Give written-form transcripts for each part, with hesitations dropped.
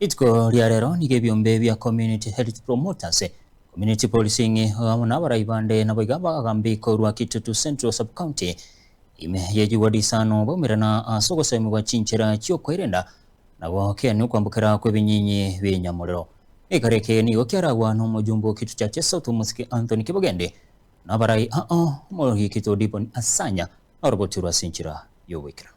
Rituko ria rero nigo ebiombe bia Community Health Promoters, Community Policing amo na abarai bande naboigo abagambi korwa Kitutu Central Sub-County ime ye chiward isano baumerana ase ogosemigwa chinchera chi'okoerenda na gokeania okwambokera kw'ebinyinyi bi'enyamorero. Ekero eke nigo kiaragwa nomojumbe o Kitutu Chache South Omosike Anthony Kibogende na abarai aa omorikito Dibon Asanya na oroboti rwa ase enchera y'ogoikeranu.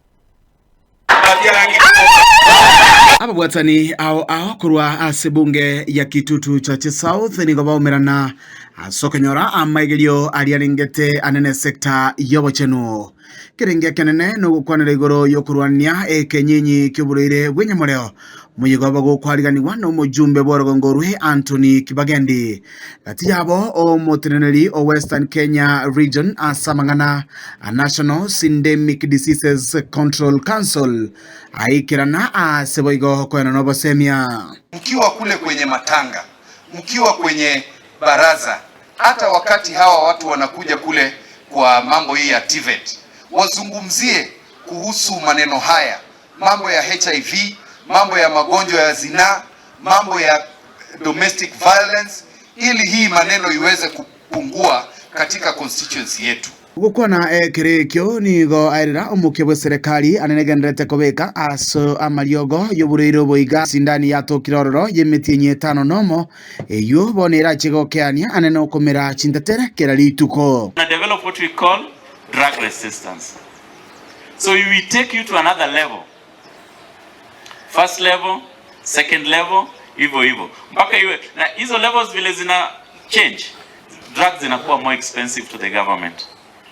Ababwatani ao ao korwa ase bunge ya Kitutu Chache South nigo baumerana ase okonyora amaigerio aria arengete anene sector y'obochenu. Kerenge ekenene nogokwanera igoro y'okorwania ekenyinyi ki'oborwaire bw'enyamoreo. Omoyega obo gokwariganigwa nomojumbe bw'orogongo orwe Anthony Kibagendi. Gati yabo omoteneneri o Western Kenya Region ase amang'ana a National Syndemic Diseases Control Council aikerana ase boigo koenana obosemia. Mkiwa kule kwenye matanga, mkiwa kwenye baraza, hata wakati hawa watu wanakuja kule kwa mambo hii ya TVET, wazungumzie kuhusu maneno haya, mambo ya HIV, mambo ya magonjwa ya zinaa, mambo ya domestic violence, ili hii maneno iweze kupungua katika constituency yetu. Gokwana ekero ekio nigo aerera omokia bwe serikali anenegenderete kobeka ase amariogo y'oborwaire oboiga sindani yatokire ororo y'emetienyi etano nomo eywo bono erache gokeania ane nokomera chintetere kera rituko. Na develop what we call drug resistance. So we will take you to another level. First level, second level, hivyo hivyo mpaka iwe na hizo levels vile zina change, drugs zinakuwa more expensive to the government,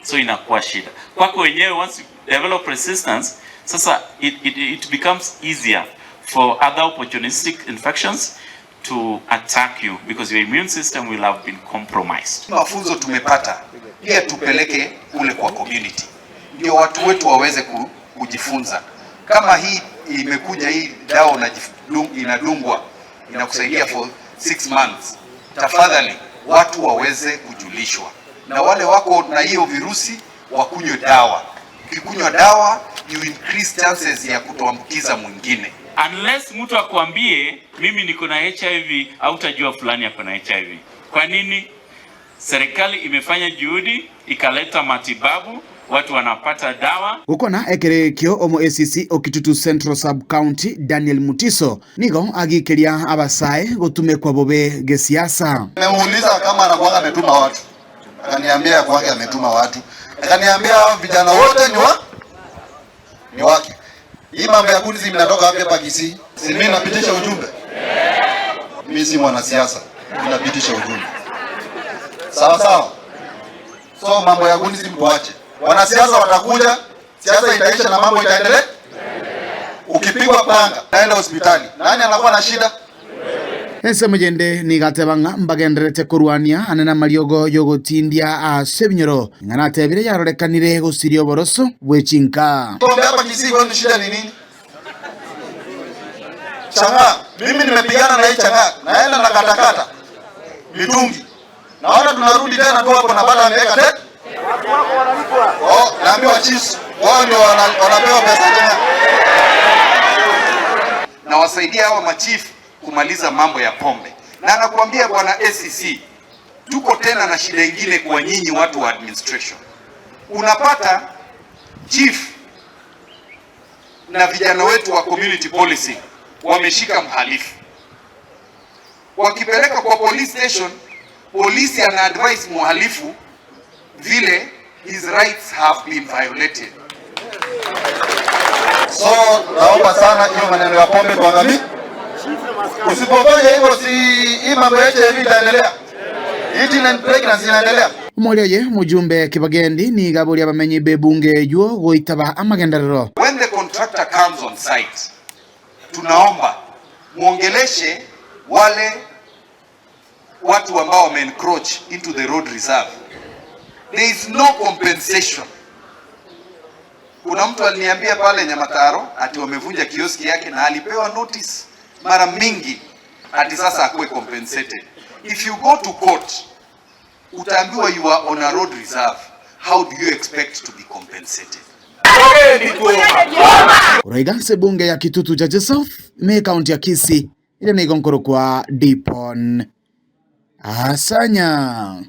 so inakuwa shida kwako wenyewe. Once you develop resistance, sasa it becomes easier for other opportunistic infections to attack you because your immune system will have been compromised. Mafunzo tumepata pia tupeleke kule kwa community, ndio watu wetu waweze kujifunza. Kama hii imekuja hii dawa inadungwa inakusaidia for 6 months, tafadhali watu waweze kujulishwa, na wale wako na hiyo virusi wakunywe dawa. Ukikunywa dawa you increase chances ya kutoambukiza mwingine. Unless mtu akwambie mimi niko na HIV, hautajua fulani ako na HIV. Kwa nini? Serikali imefanya juhudi ikaleta matibabu, watu wanapata dawa. Gokwana ekero ekio omo ACC o Kitutu Central Sub County Daniel Mutiso nigo agikeria abasae gotumekwa bobe gesiasa. Nimemuuliza kama anakuanga ametuma watu, akaniambia kwake ametuma watu, akaniambia hao vijana wote ni wake. Hii mambo ya kundi inatoka wapi hapa Kisii? Si mimi napitisha ujumbe? Mimi si mwanasiasa, mimi napitisha ujumbe. Sawa sawa. So mambo ya kundi si mtuache. Wanasiasa watakuja, siasa itaisha na mambo itaendelea. Ukipigwa panga, naenda hospitali. Nani anakuwa na shida? Ensemo yende nigateba ng'a mbagenderete korwania ane na mariogo yogotindia ase ebinyoro ng'a natebire yarorekanire gosiria oboroso bwe chinka. Pombe hapa Kisii kwani shida ni nini? Chang'aa, mimi nimepigana na hii chang'aa, naenda na katakata mitungi. Naona tunarudi tena tu hapo na bado ameweka tena. Oh, naambiwa chiefs wao ndio wanapewa pesa tena. Na wasaidia hawa machifu kumaliza mambo ya pombe. Na anakuambia bwana ACC, tuko tena na shida ingine kwa nyinyi watu wa administration. Unapata chief na vijana wetu wa community policing wameshika mhalifu, wakipeleka kwa police station, polisi ana advise mhalifu vile his rights have been violated. So naomba sana hiyo maneno ya pombe tuangalie. Usipofanya hivyo, si hii mambo ya HIV itaendelea. Hii teen pregnancy inaendelea. Omorioye mujumbe Kibagendi nigaboria abamenyi b'ebunge eywo goitaba amagenderero. When the contractor comes on site, tunaomba muongeleshe wale watu ambao wame encroach into the road reserve. There is no compensation. Kuna mtu aliniambia pale Nyamataro ati wamevunja kioski yake na alipewa notice mara mingi ati sasa akuwe compensated. If you go to court, utaambiwa you are on a road reserve. How do you expect to be compensated? Korwa iga ase ebunge ya Kitutu Chache South ime ekaunti ya Kisii. Ile nigonkorokwa Dipon Asanya.